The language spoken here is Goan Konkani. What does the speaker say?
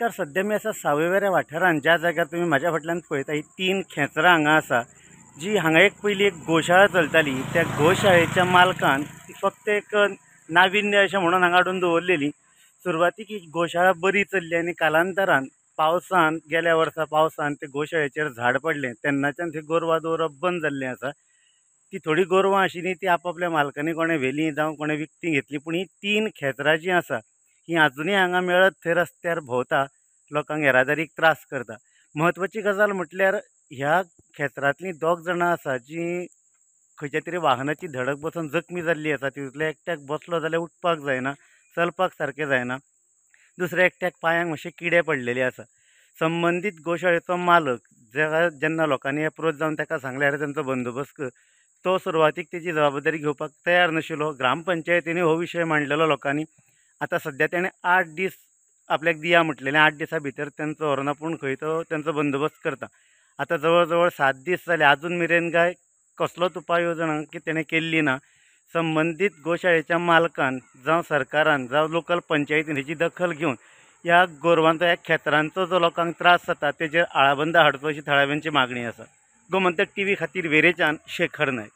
नमस्कार. सद्या मी आसा सावयवेऱ्या वाठारांत, ज्या जाग्यार तुमी म्हाज्या फाटल्यान पळयता ही 3 खेंचरां हांगा आसा, जी हांगा एक पयलीं एक गोशाळा चलताली. त्या गोशाळेच्या मालकान ती फक्त एक नाविन्य अशें म्हणून हांगा हाडून दवरलेली. सुरवातीक ही गोशाळा बरी चल्ली आनी कालांतरान पावसान, गेल्या वर्सा पावसान ते गोशाळेचेर झाड पडलें, तेन्नाच्यान थंय गोरवां दवरप बंद जाल्लें आसा. ती थोडीं गोरवां आशिल्लीं ती आपापल्या मालकांनी कोणें व्हेलीं जावं कोणें विकतीं घेतलीं, पूण ही 3 खेंचरां जीं आसा ही आजुनूय हांगा मेळत थंय रस्त्यार भोंवता, लोकांक येरादारीक त्रास करता. म्हत्वाची गजाल म्हटल्यार ह्या खेंचरांतलीं 2 जाणां आसा जीं खंयच्या तरी वाहनाची धडक बसून जखमी जाल्ली आसा. तितूंतल्या एकट्याक बसलो जाल्यार उठपाक जायना, चलपाक सारकें जायना, दुसऱ्या एकट्याक पांयांक मातशे किडे पडलेले आसा. संबंदीत गोशाळेचो मालक जेन्ना लोकांनी एप्रोच जावन ताका सांगलें अरे तांचो बंदोबस्त कर, तो सुरवातीक तेजी जबाबदारी घेवपाक तयार नाशिल्लो. ग्रामपंचायतीन हो विशय मांडलेलो लोकांनी. आतां सद्या तेणें 8 दीस आपल्याक दिया म्हटलेलें, 8 दिसां भितर तांचो व्हरून आपूण खंय तो तांचो बंदोबस्त करता. आतां जवळ जवळ 7 दीस जाले, आजून मेरेन काय कसलोच उपाय येवजण की तेणें केल्ली ना. संबंदीत गोशाळेच्या मालकान जावं सरकारान जावं लोकल पंचायतीन हेची दखल घेवन ह्या गोरवांचो, ह्या खेत्रांचो जो लोकांक त्रास जाता तेजेर आळाबंदा हाडचो अशी थळाव्यांची मागणी आसा. गोमंतक टीव्ही खातीर वेरेच्यान शेखर नायक.